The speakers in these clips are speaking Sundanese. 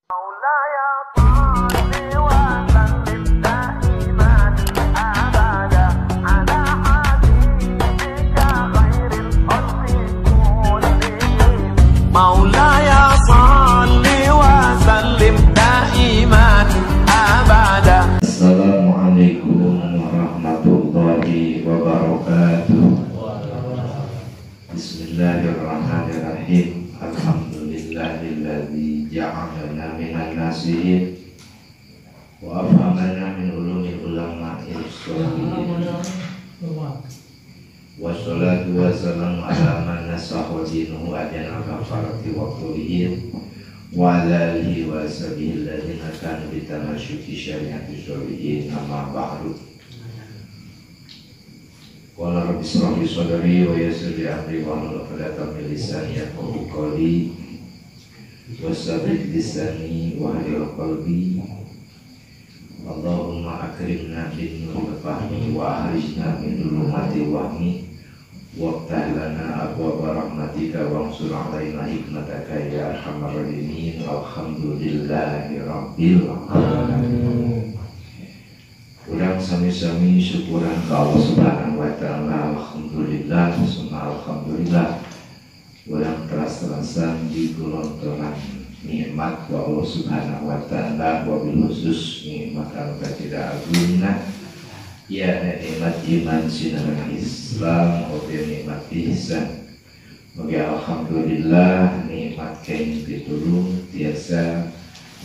مولاي صل وسلم دائما أبدا. Assalamualaikum warahmatullahi wabarakatuh. Bismillahirrahmanirrahim. Alhamdulillahilladzi ja'alana minan nasihin wa afhamana min ulumil ulama'is sholihin. Wassalatu wassalamu ala man nasahu dinuhu ajana kafarati wa qulihin wa ala alihi wa sahbihi alladziina kanu bitamassuki syari'ati sholihin. Amma ba'du. Qala rabbi israh li sadri wa yassir li amri wahlul 'uqdatam min lisani yafqahu qawli wasabbit lisani wahdil qalbi. Allahumma akrimna bin nuril fahmi wa akhrijna min dhulumati wahmi waftah lana abwaaba rahmatika wansur alaina hikmataka ya arhamar rahimin. Alhamdulillahi rabbil alamin. Urang sami-sami syukuran ka Allah Subhanahu wa taala. Alhamdulillah summa alhamdulillah. Urang teras-terasan di gelontoran nikmat wa Allah Subhanahu wa taala, wabil khusus nikmat anu kacida agungna ya nikmat iman sinareng Islam oge nikmat ihsan. Oge alhamdulillah nikmat kenging pitulung tiasa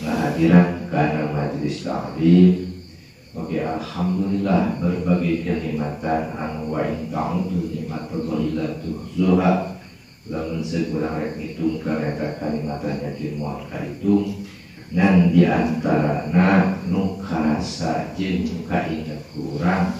ngahadiran kana majelis ta'lim. Oke, alhamdulillah berbagai kenikmatan anu wa in ta'udu nikmatallahi la tuhsuha. Lamun sekurang rek ngitung kana eta kanikmatan yakin moal kahitung, ngan di antarana nu karasa jeung nu kainget kurang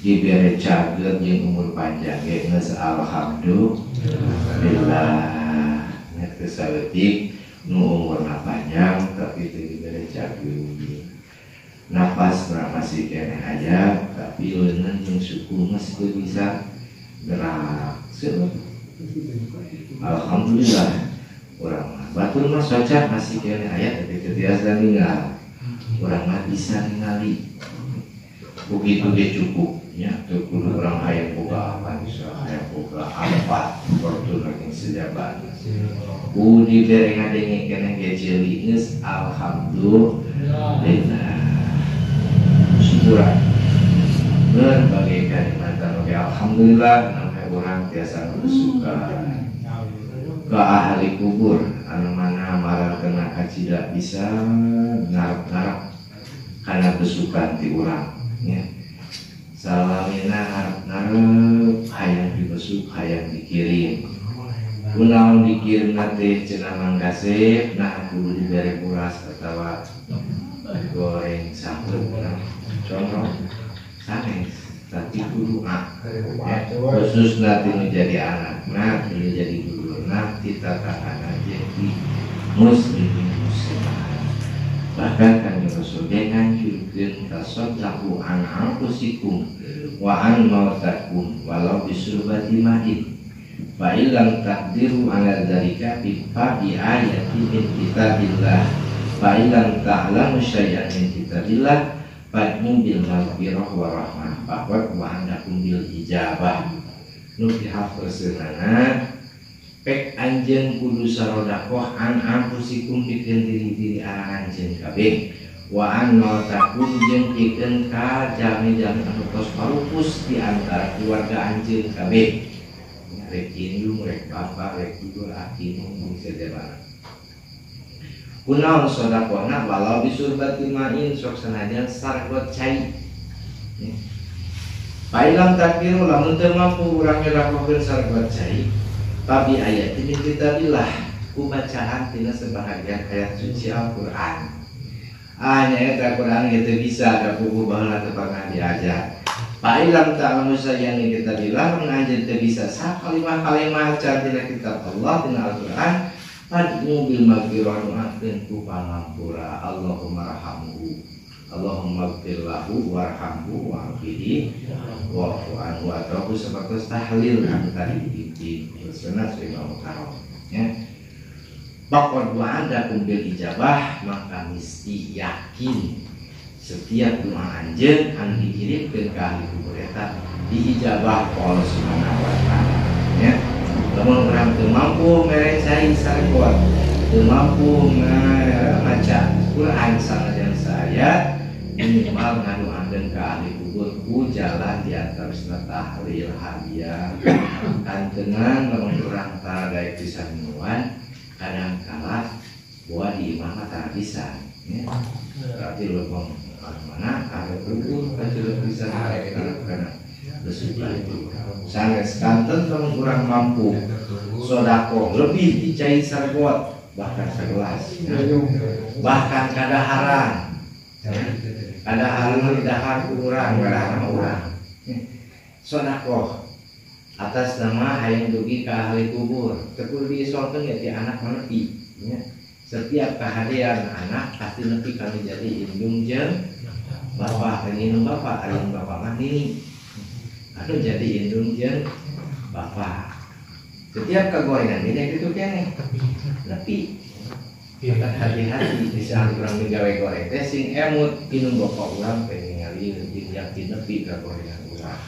dibere cager jeung umur panjang ge geus alhamdulillah. Nya teu saeutik nu umurna panjang tapi teu dibere cager, napas masih keneh aja tapi leungeun jeung suku masih teu bisa gerak. Alhamdulillah urang mah batur mah soca masih keneh aya tapi teu tiasa ninggal. Urang mah bisa ningali begitu ge cukup nya, teu kudu urang hayang boga apa bisa hayang boga apa fortuna jeung sejabana. Ku dibere ngadenge keneh ge ceuli geus alhamdulillah. Syukuran berbagai kenikmatan. Oke, alhamdulillah namanya orang tiasa bersuka ke ahli kubur anu mana marah kena kacida bisa ngarep-ngarep karena besukan ti urang ya. Salamina ngarep-ngarep hayang dibesuk hayang dikirim kunaon dikirim teh cenah Mang Kasep nah kudu dibere buras atawa goreng sambel contoh sanes tapi kudu ya, khusus nanti menjadi anak nanti menjadi dulur nanti tatanan jadi muslimin muslimat. Bahkan kan Rasul ge nganjurkeun tasaddaqu an anfusikum wa an mautakum walau bisurbati ma'in fa illam taqdiru ala dzalika fa bi ayati min kitabillah fa illam ta'lamu syai'an min kitabillah fa'mu bil maghfirah wa rahmah bahwa wa andakum bil ijabah. Nu pihak persenana pek anjeun kudu sarodakoh an anfusikum pikeun diri-diri anjeun kabeh wa an mautakum jeung pikeun ka jami-jami anu tos parupus di antara keluarga anjeun kabeh, rek indung rek bapak rek dulur aki mung sajabana. Kunaon sodakohna walau bisurbati ma'in sok sanajan sargot cai. Failam takdiru lamun teu mampu urang nyodaqohkeun sargot cai tabi ayat min kitabillah ku bacaan tina sebahagian ayat suci Al-Qur'an. Ah nya eta Qur'an ge teu bisa da puguh baheula teu pernah diajar. Failam ta'lamu syai'an min kitabillah mun anjeun teu bisa sakalimah-kalimah can tina kitab Allah tina Al-Qur'an fad'u bil maghfirah nu'akeun ku pangampura. Allahumma rahamhu Allahumma ighfir lahu warhamhu wa'afihi wa'fu anhu atau ku sapertos tahlil anu tadi dipimpin sunat Imam Karom ya. Bakon wa'adakum bil ijabah, maka mesti yakin setiap doa anjeun anu dikirimkeun ka ahli kubur eta diijabah ku Allah Subhanahu wa taala ya. Lamun urang teu mampu mere cai sarkot, teu mampu maca Quran sanajan saaya, minimal ngadoakeun ka ahli kubur ku jalan di antawisna tahlil hadiah. Kantenan lamun urang tara daek bisa minuan, kadang kala buat di imah mah tara bisa ya. Berarti leumpang mana ada kubur kacil bisa karena bersyukur itu sangat kanten lamun urang mampu sodakoh lebih dicai sargot bahkan segelas ya. Bahkan kadaharan ya. Kadaharan dahar urang kadaharan urang sodakoh atas nama hayang dugi ka ahli kubur teu kudu diisolkeun ya ti anak menepi ya. Setiap kehadiran anak pasti nepi kami jadi indung jeung bapak, indung bapak, indung bapak mah nini anu jadi indung jeung bapak. Setiap kegorengan ini gitu keneh nepi. Hati-hati di saat urang gawe goreng teh sing emut indung bapak urang teh ningali jeung yakin nepi ka gorengan urang.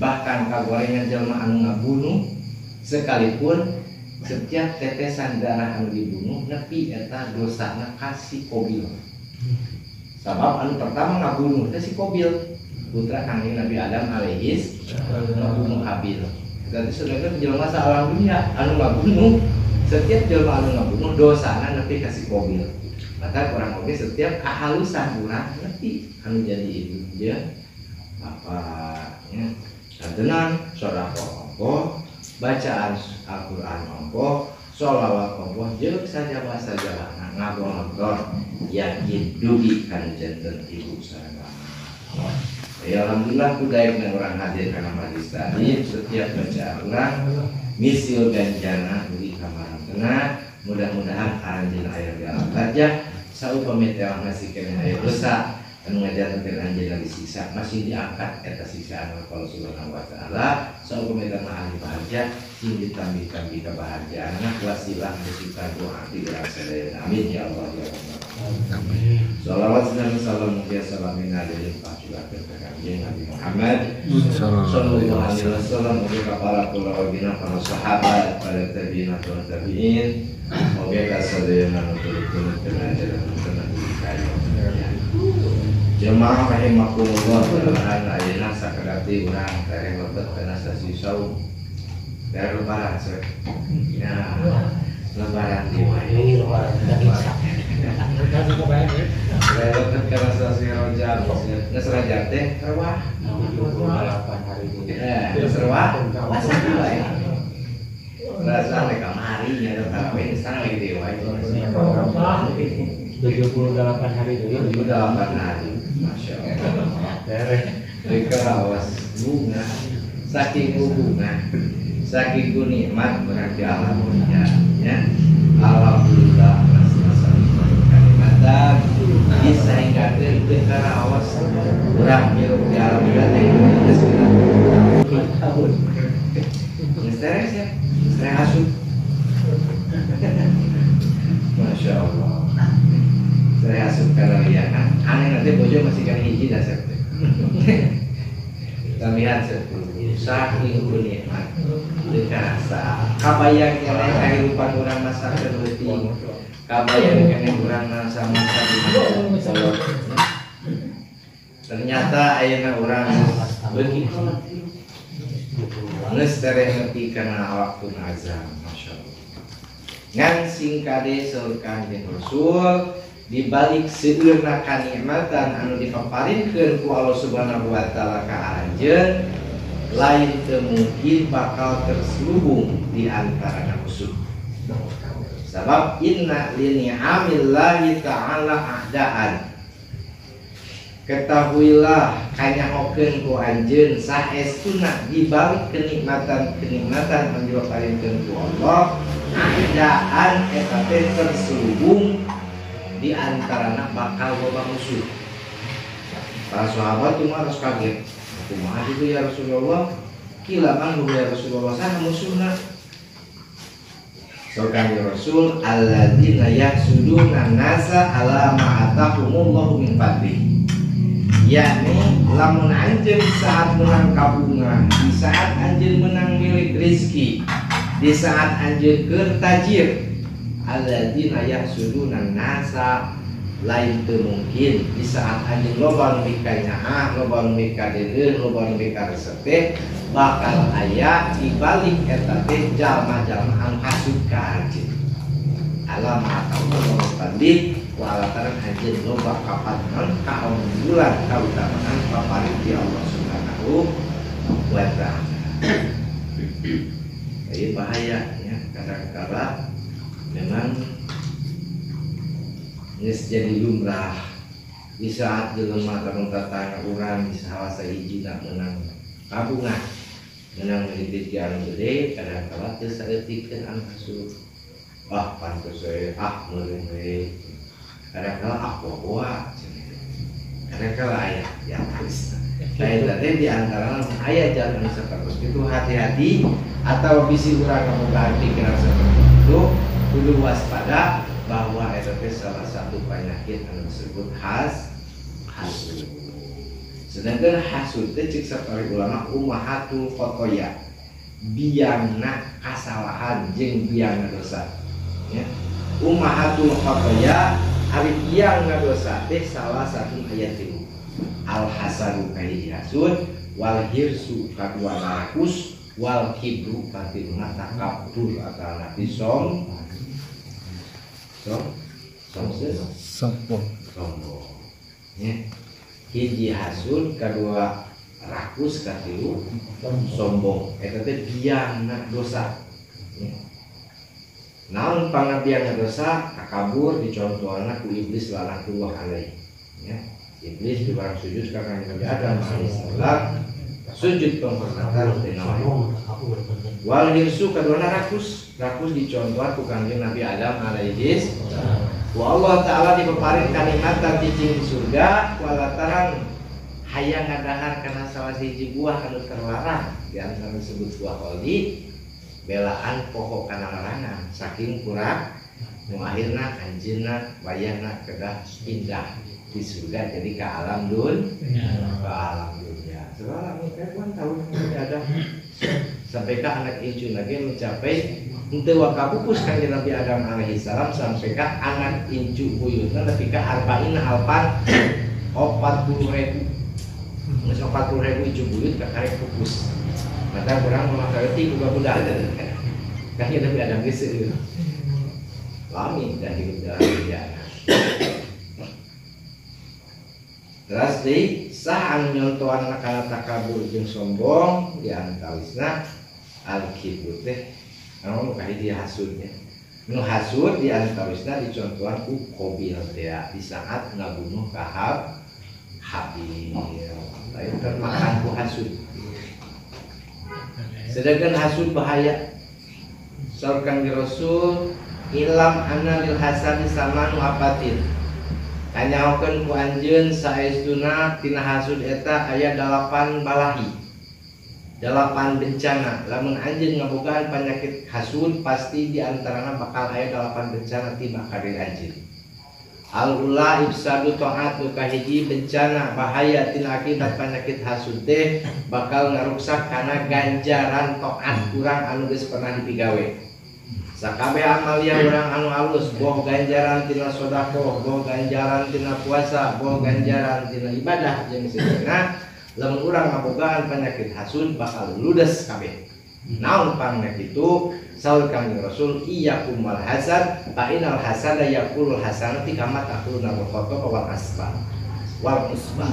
Bahkan kagorengan jelema anu ngabunuh sekalipun setiap tetesan darah anu dibunuh nepi eta dosana ka si Kobil. Sabab anu pertama ngabunuh teh si Kobil, putra Kangjeng Nabi Adam alaihis ngabunuh Habil. Berarti sedangkan jelema saalam dunia anu ngabunuh, setiap jelema anu ngabunuh dosana nepi ka si Kobil. Maka kurang oge setiap kahalusan urang nepi anu jadi indung jeung bapaknya. Kantenan sedekah ongkoh, bacaan Al-Qur'an ongkoh, sholawat ongkoh jeung sajaba-sajabana ngagontor yakin dugi kana janten ibu sareng bapak. Ya alhamdulillah ku daekna urang hadir kana majelis tadi setiap bacaan urang misil ganjana dugi ka marantena, mudah-mudahan aranjeun aya di alam barjah saupami teh masih keneh aya dosa anu ngajarkeun anjeunna disiksa masih diangkat eta siksaan Allah Subhanahu wa taala saupami teh mah ahli bahagia sing ditambih-tambih kebahagiaanna wasilah musibah doa ti urang sadaya. Amin ya Allah ya Rabbal alamin. Shalawat dan salam mugia salamina lillahi ta'ala ka Kangjeng Nabi Muhammad sallallahu alaihi wasallam mugia ka para kulawargina para sahabat para tabi'in para tabi'in mugia ka sadayana nu turut-turut kana ajaran Nabi kayo. Jemaah rahimakumullah, mudah-mudahan ayeuna sakedati urang tereh lebet kana sasi saum. Tereh lebaran seueur. Ya, lebaran di wae. Tereh lebet kana sasi Rajab. Geus Rajab teh rewah. 78 hari. Geus rewah. Puasa wae. Rasa teh kamari nya tarawih geus tang deui wae. 78 hari dulu. 78 hari. Masya Allah. Mereka awas bunga, saking bunga, saking nikmat berarti alam dunia. Ya. Alhamdulillah rasa kenikmatan bisa hingga ke awas urang hirup di alam dunia teh geus tahun. Geus tereh ya, geus tereh asup. Masya Allah. Saya asup karena kan aneh nanti bojo masih kan hiji dah sep. Tambihan sep. Saking nikmat teu karasa. Kabayang keneh kahirupan urang masa leutik. Kabayang keneh urang masa-masa di mana. Ternyata ayeuna urang beuki geus tereh nepi kana waktu azan. Masyaallah. Ngan sing kade saur Kangjeng Rasul di balik seueurna kanikmatan anu dipaparinkeun ku Allah Subhanahu wa taala ka anjeun lain teu mungkin bakal terselubung di antara musuh. Sabab inna li ni'amillahi ta'ala a'daan. Ketahuilah kanyahokeun ku anjeun saestuna di balik kenikmatan-kenikmatan anu dipaparinkeun ku Allah a'daan eta teh terselubung di antarana bakal loba musuh. Para sahabat cuma harus kaget. Kumaha itu ya Rasulullah? Kila man ya Rasulullah saha musuhna? Saur Kanjeng Rasul alladzina yahsuduna nasa ala ma atahumullahu min fadlih. Yakni lamun anjeun saat menang kabungan, di saat anjeun menang milik rezeki, di saat anjeun keur tajir, alladzina yahsuduna nasa lain teu mungkin di saat anjeun loba nu mikanyaah, loba nu mikadeudeuh, loba nu mikaresep teh bakal aya di balik eta teh jalma-jalma anu hasud ka anjeun. Alam atau tadi walataran anjeun loba kapadon kaunggulan kautamaan paparin ti Allah Subhanahu wa Ta'ala. Jadi bahaya ya, kadang-kala memang geus jadi lumrah di saat jelema tarung tatangga urang di salah sahijina menang kabungan menang rezeki anu gede kadang-kala teu saeutikkeun anu hasud. Ah pantes we, ah meureun we. Kadang-kala ah boa kadang-kala aya ya terus. Nah eta teh di antara aya jalan sapertos itu hati-hati atau bisi urang kabogaan pikiran seperti itu kudu waspada bahwa eta teh salah satu penyakit anu disebut hasud. Sedangkan hasud teh cek sapari ulama ummahatul khotoya, biangna kasalahan jeung biangna dosa. Ya. Ummahatul khotoya ari biangna dosa teh salah satu ayat tilu. Al hasadu kahiji hasud, wal hirsu kadua rakus, wal kibru katiluna takabbur atanapi som sombong. Ya. Hiji hasud, kadua rakus, katilu sombong. Eta teh biangna dosa. Ya. Naon pangabiangna dosa? Takabur dicontohna ku iblis laknatullah alaih. Ya. Iblis dibarang sujud ka Kanjeng Nabi Adam alaihissalam, sujud penghormatan teh. Wal hirsu kaduana rakus, rakus dicontohan ku Kanjeng Nabi Adam alaihis. Wa Allah Ta'ala dipaparin kanikmatan cicing di surga walataran hayang ngadahar kana salah sahiji buah anu terlarang di antara disebut buah kholdi belaan pokok kana larangan saking kurang nu akhirna anjeunna wayahna kedah pindah di surga jadi ke alam dunia, ke alam dunia. Sebab lamun kawan tahun ada sampai ke anak incu lagi mencapai henteu wakapupus Kanjeng Nabi Adam alaihi salam sampai ke anak incu buyutna nepi ka arba'ina alpan 40.000. Geus 40.000 incu buyut ka karek pupus. Mata kurang mah saeutik boga budak. Kanjeng Nabi Adam geus seueur. Lami dah hidup dalam dunia. Terus di sah anu nyontohan kana takabur jeung sombong di antawisna al-kibur teh anu kahiji hasudnya. Nu hasud di antawisna dicontohan ku Qabil teh di saat ngabunuh ka Habil. Lain termakan ku hasud. Sedangkan hasud bahaya. Saur Kanjeng Rasul ilam anna lil hasadi samanu apatin. Kanyahokeun ku anjeun saestuna tina hasud eta aya 8 balahi, 8 bencana. Lamun anjeun ngabogaan penyakit hasud pasti diantarana bakal aya 8 bencana tiba ka diri anjeun. Al ula ifsadu ta'at, nu kahiji bencana bahaya tina akibat penyakit hasud teh bakal ngaruksak kana ganjaran taat urang anu geus pernah dipigawe. Sakabeh amalia urang anu alus, boh ganjaran tina sedekah, boh ganjaran tina puasa, boh ganjaran tina ibadah jeung sejenna, lamun urang ngabogaan penyakit hasud bakal ludes kabeh. Naon pangna kitu? Saur Kanjeng Rasul iyyakum wal hasad fa innal hasada yaqulul hasanati kama taquluna al khata wal asba wal usba.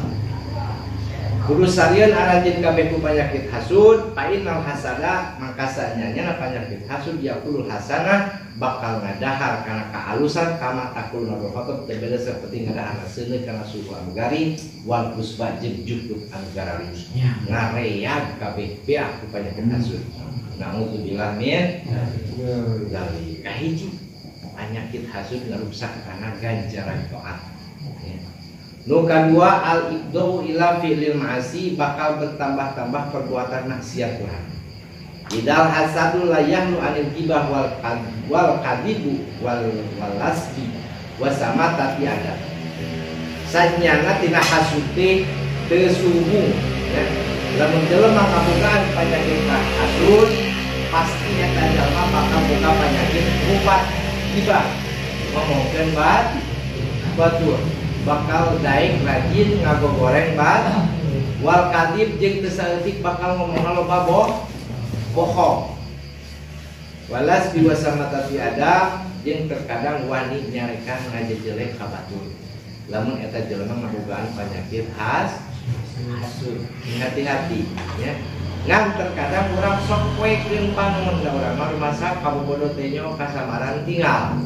Kudu sarieun aranjeun kabeh ku penyakit hasud, fa innal hasada mangka sanyana penyakit hasud yaqulul hasanah bakal ngadahar kana kaalusan kama taquluna al khata teu seperti ngadahar seuneu kana suhu anu garing wal usba jeung jukluk anu gararing. Ngareag kabeh beak ku penyakit hasud. Nauzubillah min dzalik. Kahiji penyakit hasud ngaruksak kana ganjaran taat. Nu kadua al-ibdau ila fi'lil ma'asi bakal bertambah-tambah perbuatan maksiat urang. Idal hasadul la yahlu anil gibah wal kadibu wal walasbi wasama tati ada. Sanyana tina hasud teh teu sumu ya. Lamun jelema kabogaan penyakit hasud pasti eta jelema bakal boga penyakit ngupat gibah. Ngomongkeun batur bakal daek rajin ngagogoreng bat wal kadib jeung teu saeutik bakal ngomongna loba bohong. Walas biwasamatati ada jeung terkadang wani nyarekan ngajejelek ka batur. Lamun eta jelema ngabogaan penyakit hasud. Hati-hati ya. Ngan terkadang urang sok poekeun panon da urang mah rumasa kabobodo teh nyo kasamaran tinggal.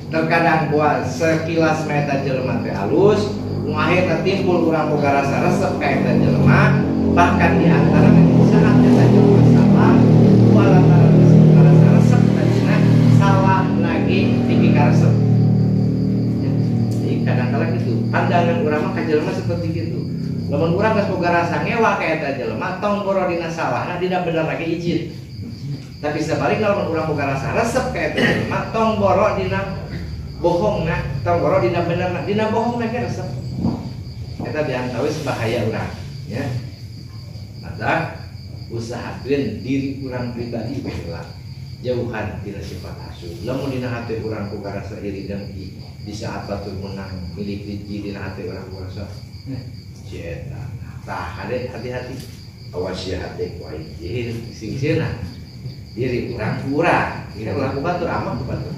Terkadang buat sekilas mah eta jelema teh alus, nu akhirna timbul urang boga rasa resep ka eta jelema, bahkan di antara saat eta jelema salah, lantaran rasa resep tadina salah lagi tinggi karesep. Jadi kadang-kadang gitu, pandangan urang mah ka jelema seperti gitu. Lamun urang geus boga rasa ngewa ka eta jelema, tong boro dina salahna dina bener lagi izin. Tapi sebaliknya lamun urang boga rasa resep ka eta jelema, tong boro dina bohongna, tong boro dina benerna, dina bohongna ge resep. Eta diantawis bahaya urang, ya. Maka usahakeun diri urang pribadi baheula jauhan tina sifat hasud. Lamun dina hate urang boga rasa iri dengki, di saat batur menang milik hiji dina hate urang boga rasa si eta. Tah hade hati-hati. Awas ya hate ku aing. Sing sieuna diri urang kurang. Ieu ulah ku batur amah ku batur.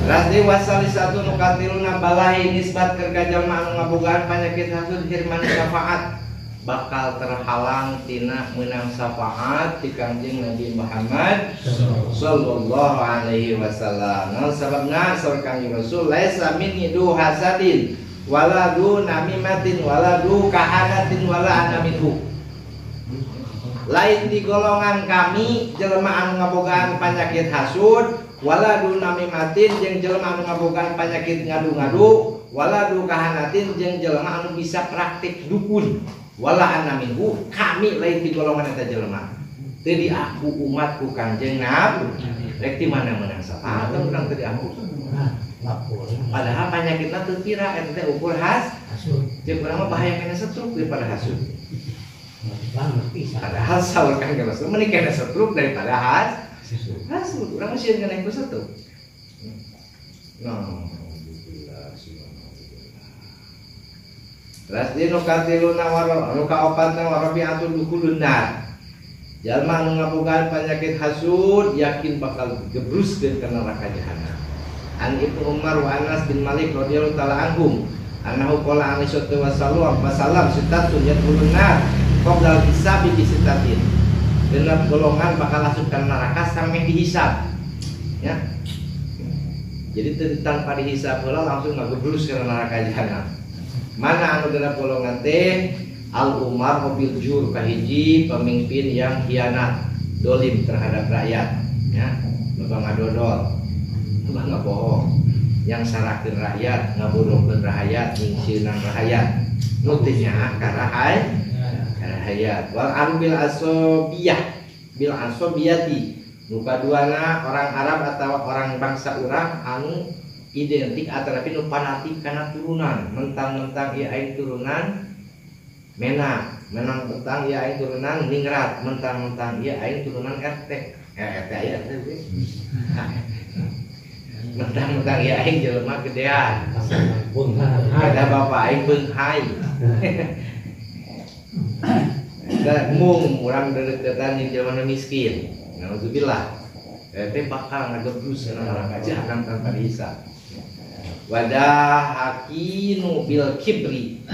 Rasdi wasali satu nu katiluna balahi nisbat keur ka jalma anu ngabogaan penyakit hasud hirman syafaat bakal terhalang tina meunang syafaat ti Kangjeng Nabi Muhammad sallallahu alaihi wasallam. Naon sababna saur Kangjeng Rasul laisa minni du hasadin wala du namimatin wala du kahanatin wala ana minhu. Lain di golongan kami jelema anu ngabogaan penyakit hasud wala du namimatin jeung jelema anu ngabogaan penyakit ngadu-ngadu wala du kahanatin jeung jelema anu bisa praktik dukun wala ana minhu kami lain di golongan eta jelema teu diaku umat ku Kangjeng Nabi rek di mana meunang syafaat urang teu diaku padahal penyakitna teu pira eta teh ukur hasud jeung urang mah bahaya kana stroke daripada hasud. Padahal saur Kangjeng Rasul mending kena stroke daripada hasud. Urang mah sieun kana ku stroke. Nah, alhamdulillah subhanallah. Terus di nu katiluna nu kaopatna warabiatul dukhulun nar. Jalma anu ngabogaan penyakit hasud yakin bakal gebruskeun ka neraka jahanam. An Ibnu Umar wa Anas bin Malik radhiyallahu taala anhum annahu qala alaihi wasallam sitatun yadkhulun nar qabla hisabi bi sitatin. Genep golongan bakal asup ka neraka sampai dihisab. Ya. Jadi tanpa dihisab heula langsung ngagebrus ka neraka jahanam. Mana anu genep golongan teh al umar bil jur kahiji pemimpin yang hianat, dolim terhadap rakyat, ya. Loba ngadodol, loba ngabohong, yang sarakeun rakyat, ngabodohkeun rakyat, nyingsieunan rakyat. Nu teu nyaah ka rakyat. Wal arbil asobiyah bil asobiyati nu kaduana orang Arab atau orang bangsa urang anu identik atanapi nu fanatik kana turunan, mentang-mentang ieu aing turunan mena, mentang-mentang ieu aing turunan ningrat, mentang-mentang ieu aing turunan RT. RT aya RT. Mentang-mentang ieu aing jelema gedean. Kada bapa aing beunghai. Da mung urang dedeketan jeung jelema miskin. Nauzubillah. Teh bakal ngagebrus kana neraka jahanam tanpa dihisab. Wadah hakinu bil kibri.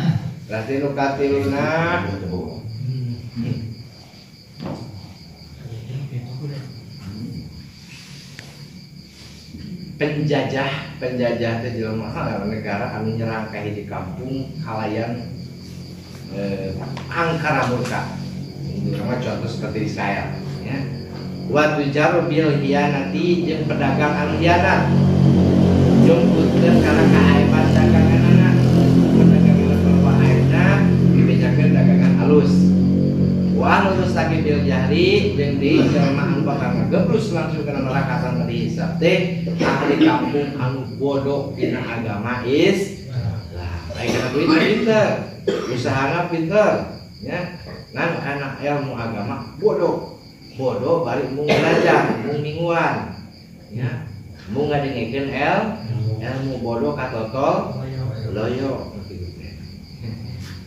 Berarti nu katiluna penjajah teh jelema negara anu nyerang ka hiji kampung kalayan angkara murka. Ini contoh seperti Israel ya. Wa tujaru bil hianati jeung pedagang anu hianat. Jungkutkeun kana kaaiban daganganana. Pedagangan loba aibna dibejakeun dagangan alus. Wa anu bil jahri jeung di jelema anu bakal ngagebrus langsung kana neraka tanpa dihisab teh ahli kampung anu bodoh dina agama Islam. Baik kana duit pinter, usahana pinter ya. Ngan kana ilmu agama bodoh. Bodoh bari mung belajar, mung mingguan ya. Mung ngadengekeun ilmu bodoh katotol loyo kitu teh.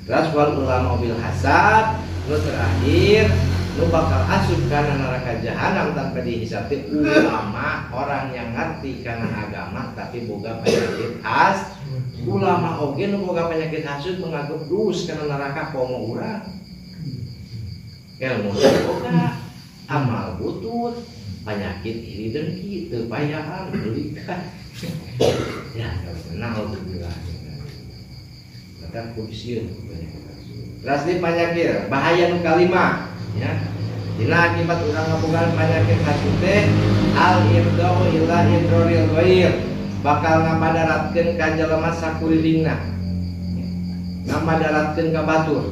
Terus wal ulama bil hasad nu terakhir nu bakal asup kana neraka jahanam tanpa dihisab teh ulama, orang yang ngerti kana agama tapi boga penyakit has. Ulama oge nu boga penyakit hasud menganggap dus kana neraka komo urang. Ilmu boga, amal butut, penyakit iri dengki teu payahan beulikan. Ya, naudzubillah. Maka kudu sieun penyakit hasud. Terus di penyakit bahaya nu kalima ya. Dina akibat urang ngabogaan penyakit hasud teh al irdau ila idroril ghair, bakal ngamadaratkeun ka jelema sakulilingna. Ngamadaratkeun ka batur.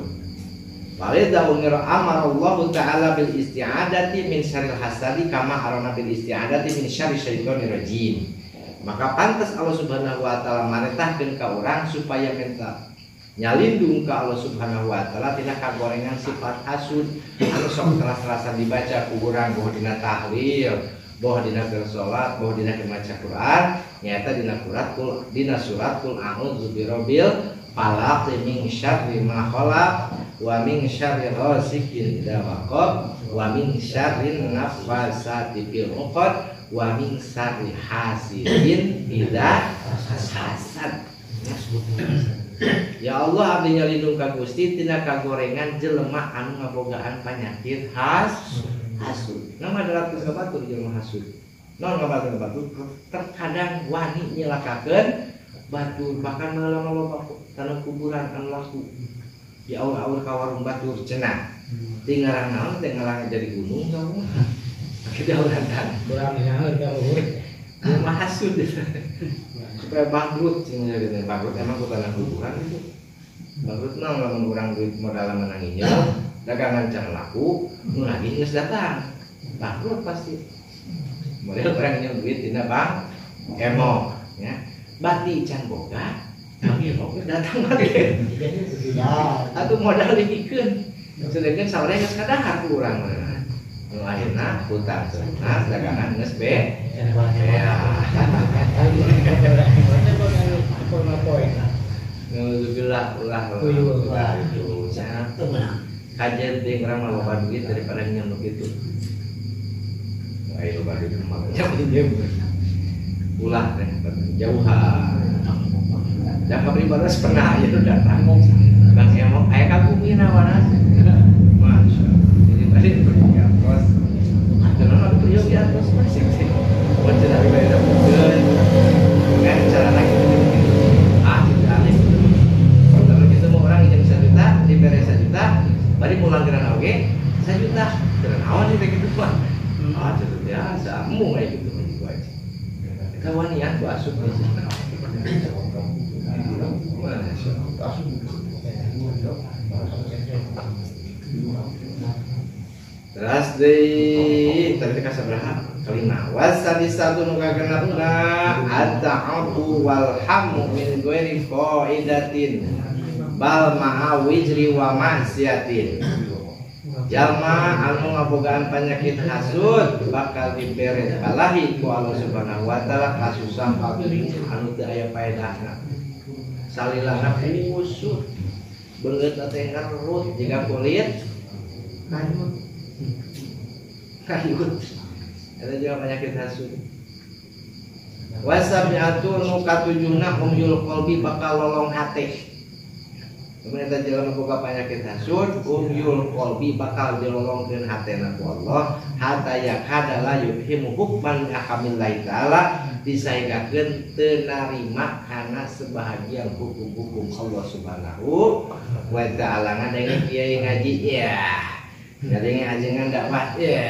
Walidza umira amarallahu ta'ala bil isti'adati min syarril hasadi kama arana bil isti'adati min syarri syaitonir rajim. Maka pantas Allah Subhanahu wa taala marentahkeun ka urang supaya minta nyalindung ka Allah Subhanahu wa taala tina kagorengan sifat hasud anu sok teras-terasan dibaca ku urang boh dina tahlil, boh dina keur salat, boh dina keur maca Quran, nyaeta dina surat kul dina surat kul a'udzu birabbil falaq min syarri ma khalaq wa min syarri ghasiqin idza waqab wa min syarri naffasati fil 'uqad wa min syarri hasidin idza hasad. Ya Allah abdi nyalindung ka Gusti tina kagorengan jelema anu ngabogaan panyakit hasud. Nama darat ka batur jelema hasud. Naon ngabatur batur terkadang wani nyelakakeun batur bahkan maloba tanah kuburan anu laku. Di aur-aur ka warung batur cenah. Di ngarang naon teh ngarang jadi gunung sakumaha. Kita auran tanah. Kurang nyaeur ka luhur. Jelema hasud. Supaya bangkrut cenah gitu. Bangkrut emang ku tanah kuburan itu. Bangkrut mah lamun urang duit modal menang injeum, dagangan can laku, nu lagi geus datang. Bangkrut pasti. Modal urang injeum duit dina bank emok ya. Bati can boga, emok datang balik. Atuh modal dipikeun. Sedengkeun sore geus kadahar ku urang mah. Nu akhirna hutang lunas, dagangan geus be. Ya. Alhamdulillah ulah itu. Kajian teh urang mah loba duit daripada nginjem nu kitu. Ayo loba duit mah pinjem. Ulah teh jauhan. Da kapribadas pernah aya nu datang. Bang Emok aya ka bumi nawana. Masya Allah. Jadi bari diatos. Atuh atuh yo diatos masih sih. Wajar dari bayar mungkin. Kan cara lagi gitu. Ah, tidak aneh. Kalau gitu mau orang injem 1 juta, diberi 1 juta, bari pulang geran oge 1 juta. Geran awan teh gitu mah. Ah, jadi biasa, embung kayak gitu mah juga aja. Eta wanian ku asup di situ. Masya Allah. Terus deui tadi ka sabaraha? Kalima. Wasadisatu nu kagenepna at-ta'abu wal hamu min ghairi faidatin bal ma'a wizri wa ma'siyatin. Jalma anu ngabogaan penyakit hasud bakal dibere balahi ku Allah Subhanahu wa taala kasusah anu teu aya paedahna. Salilana kusut beungeutna teh ngerut jiga kulit kayut. Kayut. Eta juga penyakit hasud. Wasabi'atu nu katujuhna umyul qalbi bakal lolong hate. Kemudian eta jelema boga penyakit hasud, umyul qalbi bakal dilolongkeun hatena ku Allah, hatta yakada la yubhimu hukman ahkamillahi ta'ala, disaegakeun teu narima kana sebahagian hukum-hukum Allah Subhanahu wa ta'ala. Ngadenge kiai ngaji ya. Ngadenge ajengan dakwah ya.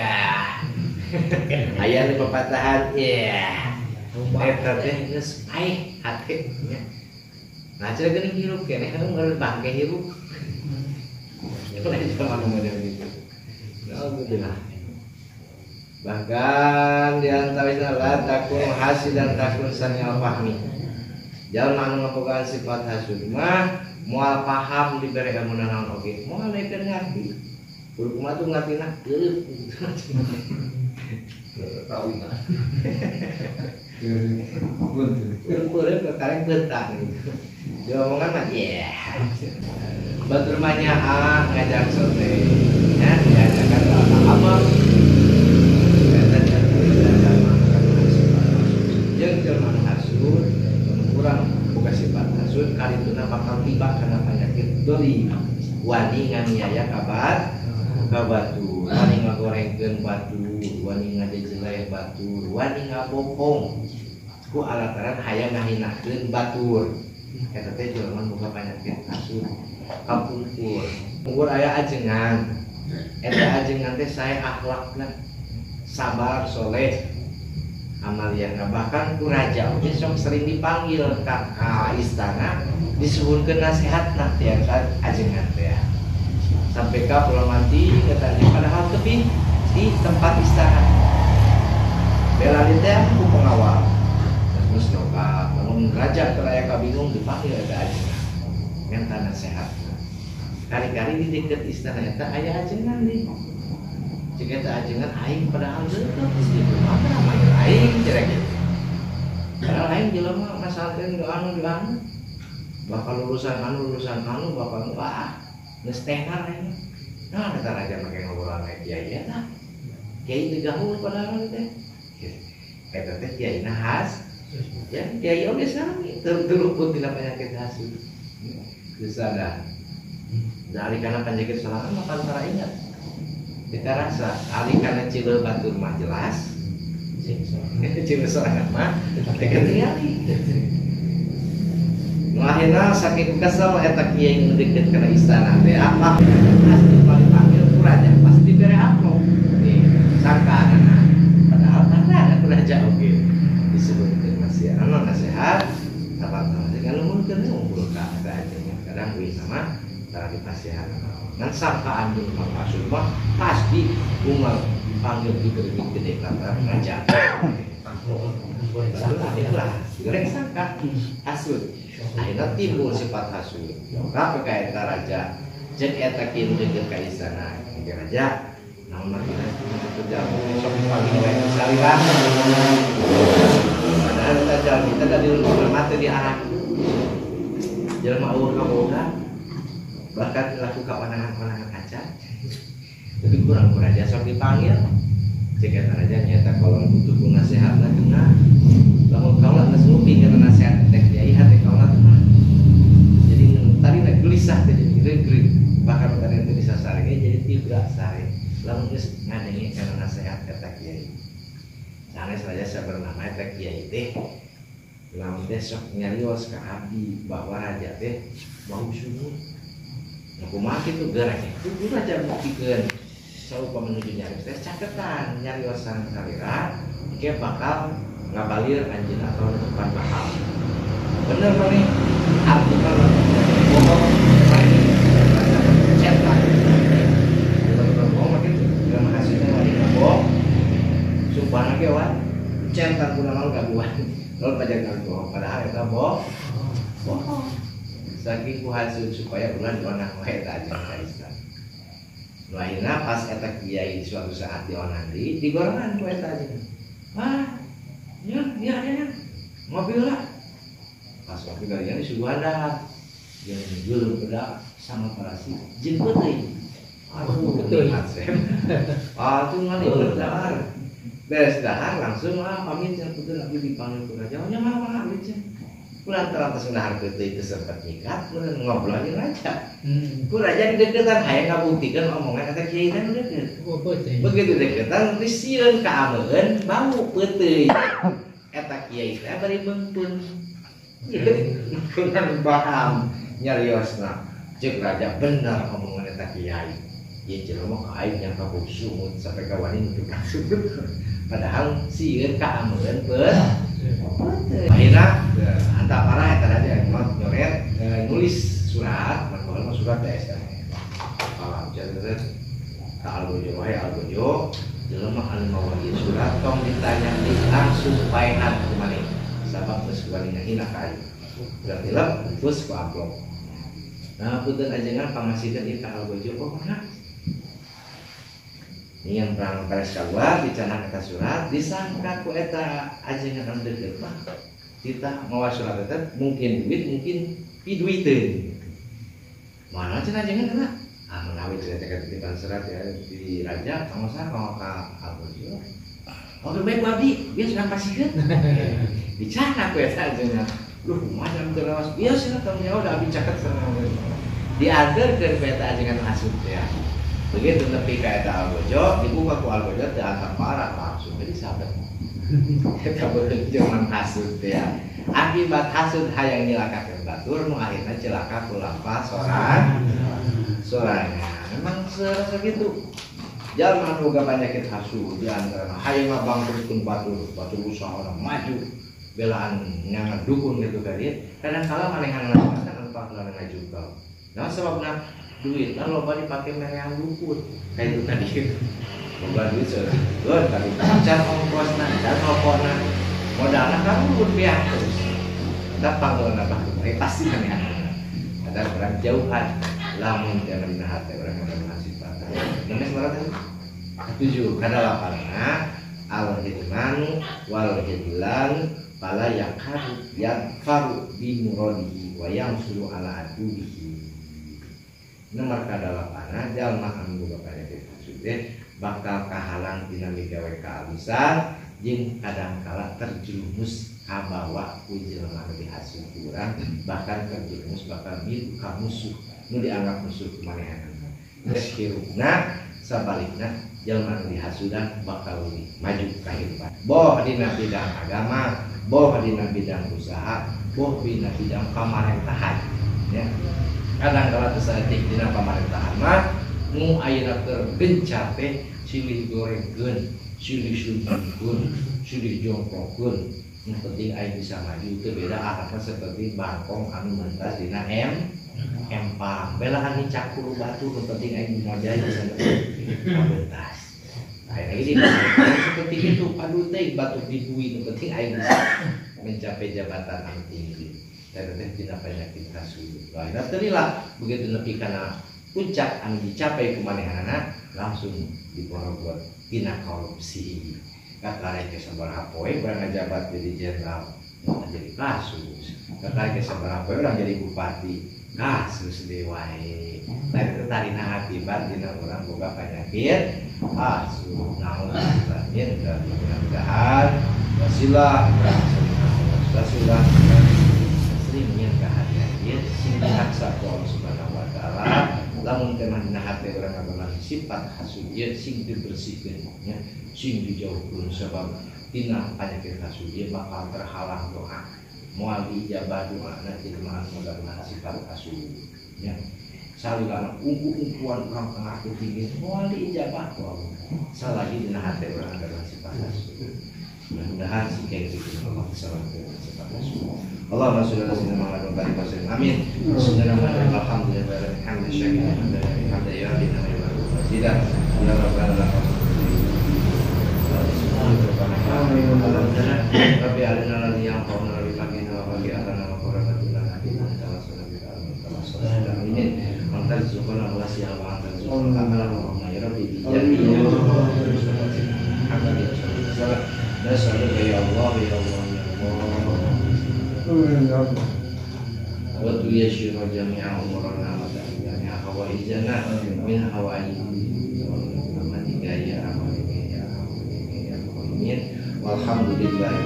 Aya nu pepatahan ya. Eta teh geus paeh hate nya. Nah, cenah geuning hirup keneh kan meureun bangke hirup. Lain jelema nu model gitu. Alhamdulillah. Bahkan di antaranya la takun hasidan takun sanyal fahmi. Jalma anu ngabogaan sifat hasud mah moal paham dibere ilmu naon oge, moal dekeun ngarti. Kudu kumaha tuh ngartina? Leup. Tahu mah. Kumpulnya kareng betah gitu. Diomongan mah yeah. Batur mah nyaah ngajak sote. Ya, diajakan apa? Jeung jelema nu hasud, urang boga sifat hasud karituna bakal tiba kana penyakit doli. Wani nganiaya ka batur, wani ngagorengkeun batur, wani ngajejeleh batur, wani ngabokong ku alataran hayang ngahinakeun batur. Eta teh jelema boga penyakit hasud. Kapungkur. Pungkur aya ajengan. Eta ajengan teh sae akhlakna, sabar, soleh, amaliyahna, bahkan ku raja oge sok sering dipanggil ka istana disuhunkeun nasihatna tiasa ajengan teh. Sampai ka pulang mati katanya padahal tebih di tempat istana. Bela teh ku pengawal. Terus nyoba lamun raja keur aya kabingung dipanggil eta ajengan. Minta nasihat. Kali-kali di deket istana eta aya ajengan deui. Jika eta ajengan aing padahal leuteut geus kitu mah manggil aing cerek gitu. Padahal aing jelema masalahkeun anu anu bakal lulusan anu bakal wah geus tenar aing. Nah eta raja make ngobrol ka kiai eta. Kiai teu gahul padahal teh. Eta teh kiaina khas. Ya kiai oge sami terluput dina penyakit hasud. Geus sadar. Dari kana penyakit sorangan mah tara ingat. Kita rasa ali kana cileuh batur mah jelas. Cileuh sorangan mah teu ketingali. Nu akhirna saking kesel eta kiai nu deket kana istana teh apa pasti dipanggil ku raja pasti dibere amplop. Nih sangkaanana padahal tanda ku raja oge disebutkeun nasihat anu nasihat apa-apa ngaluhurkeun ngumpul ka eta ajengan kadang wih sama tara dipasihan. Ngan sangkaan jeung maksud mah pasti unggal dipanggil diberi gede lantaran raja. Goreng sangka hasud. Akhirnya timbul sifat hasud. Ka ka eta raja jeung eta kieu deukeut ka istana. Ke raja naon martina teu sok dipanggil wae salira. Padahal eta jalmi teh da di luhur mah teu diarah. Jelema eueuh kaboga bahkan laku kawanangan-kawanangan kaca tapi kurang raja sok dipanggil jika raja nyata kalau butuh ku nasihatna kena lamun kaula geus nguping kana nasihat teh kiai hate kaula teh jadi tadi na gelisah teh jadi regret bahkan tadi teh bisa sare jadi tibra sare lamun geus ngadenge kana nasihat eta kiai sanes raja sabenerna eta kiai teh lamun teh sok nyarios ka abdi bahwa raja teh bau sumur. Nah, kumaha kitu gerak itu raja buktikeun saupa menuju nyarios teh caketan nyariosan salira engke bakal ngabalir anjeunna atau depan bakal. Bener maneh abdi mah bohong maneh cetak. Bohong mah kitu jelema hasilna wani bohong. Sumpahna ge wan centang kuna naon gaguan. Lalu pajak bohong padahal eta bohong. Bohong. Saking ku hasud supaya ulah dionang wae eta ajengan ka istana. Nu akhirna pas eta kiai suatu saat dionang deui digorengan ku eta ajengan. Wah, ya ya ya. Mobil lah. Pas waktu kalian disuguhan dahar. Jeung geuleuh pedak sama parasi jeung peuteuy. Aduh, peuteuy. Ah, tuh ngalih dahar. Beres dahar langsung ah pamit cenah peuteuy abdi dipanggil ku raja. Nya mah mah abdi cenah. Kulantaran atas dahar peuteuy itu sempat nyikat, kemudian ngobrol jeung raja. Ku raja dideketan hayang ngabuktikeun omongan eta kiai teh deukeut. Begitu deketan disieun ka ameun bau peuteuy. Eta kiai teh bari beungpeun. Kunan paham nyariosna. Ceuk raja bener omongan eta kiai. Ieu jelema ka aing nyangka bau sungut sampai ka wani nutup kasut. Padahal sieun ka ameun peuteuy. Akhirna anta parah eta raja nyoret nulis surat, mah surat teh sia. Alam jalan ka algo wae algo tong ditanya di langsung paehan ku maneh sabab geus wani ngahina ka aing. Berarti lep bungkus ku amplop. Nah punten ajengan pangasihkeun ieu ka algojo oh mangga. Yang perang beres keluar dicanak eta surat disangka ku eta ajengan anu deukeut mah kita mawa surat eta mungkin duit mungkin piduiteun. Mana cenah ajengan eta? Ah menawi cenah teh titipan surat ya di raja kamu saha ka algojo. Oh baik ku abdi, bieu sudah pasihkeun. Dicanak ku eta ajengan. Duh kumaha cenah teu raos. Bieu cenah tanggung jawab da abdi caket cenah. Dianterkeun ku eta ajengan asup teh. Begitu nepi ka eta algojo, dibuka ku algojo teu angkat parah langsung jadi sabet. Eta beureum jeung hasud teh. Akibat hasud hayang nyilakakeun batur nu akhirna celaka ku lampah sorangan. Memang segitu. Jalma nu boga penyakit hasud di antara hayang ngabangkrutkeun batur, batur usahana maju belaan nyangan dukun gitu ka dieu. Kadang kala manehanna kan anu pangna ngajugal. Nah sababna duit lah loba dipake merean dukun kayak itu tadi loba duit seureuh tadi can ongkosna can rokokna modalna karurun beak terus da panggeulna batur pasti manehanna ada urang jauhan lamun jangan dina hate urang ngadamelan sifat nembe sabaraha teh 7 kadalapanna al hidmanu wal hidlan fala yakadu yadfaru bi muradihi wa yansuru ala adubihi. Nomor kadalapana jalma anu boga penyakit hasud teh bakal kahalang dina migawe kaalusan jeung kadangkala terjerumus kabawa ku jelema anu dihasut urang bahkan terjerumus bakal milu ka musuh nu dianggap musuh ku manehanna. Geus hirupna sabalikna jalma anu dihasudan bakal leuwih maju kahirupan. Boh dina bidang agama, boh dina bidang usaha, boh dina bidang pamarentahan ya. Kadang kala teu saeutik dina pamarentahan mah nu ayeuna keur gencar teh silih gorengkeun, silih suntingkeun, silih jongkokkeun. Nu penting aing bisa maju teu beda akhlakna seperti bangkong anu mentas dina empang. Belahan dicakul batu nu penting aing modal bisa kabentas. Ayeuna ge seperti itu padu teh batu dibui nu penting aing bisa mencapai jabatan anu tinggi. Teh dina penyakit hasud. Lainna teu lila begitu nepi kana puncak anu dicapai ku manehanana langsung diporobot tina korupsi. Kakarek ke sabaraha poe urang ngajabat jadi jenderal jadi kasus. Kakarek ke sabaraha poe urang jadi bupati kasus deui wae. Tah eta tarina akibat dina urang boga penyakit hasud. Naon amin mudah-mudahan wasilah wasilah sering kehadiran ieu sing dihaksa ku Allah Subhanahu wa taala lamun teh mah dina hate urang ngabalan sifat hasud ieu sing dibersihkeun nya sing dijauhkeun sabab tina penyakit hasud ieu bakal terhalang doa moal diijabah doana jelema anu ngabalan sifat hasud nya salilana ungku-ungkuan urang tengah tinggi moal diijabah ku Allah salagi dina hate urang ngabalan sifat hasud. Mudah-mudahan sih kayak gitu Allah diselamatkan sifat hasud. Allahumma sholli ala sayyidina Muhammad wa barik wa sallim. Amin. Bismillahirrahmanirrahim. Alhamdulillah hamdan syakirin hamdan ya rabbi wa mazida ya rabbana rabbi alina alladhi yanfa'una wa baqina wa baqi ahlana wa qurratina atina tawassul amin. Wa tarzuqna wa siya wa tarzuqna wa ya rabbi bi jami ya Allah ya Allah ya Allah. Wa tuyashiru jami'a umurana wa ta'ala hawaijana min hawaiji ya rahmatika ya rahmatika ya rahmatika. Walhamdulillahi.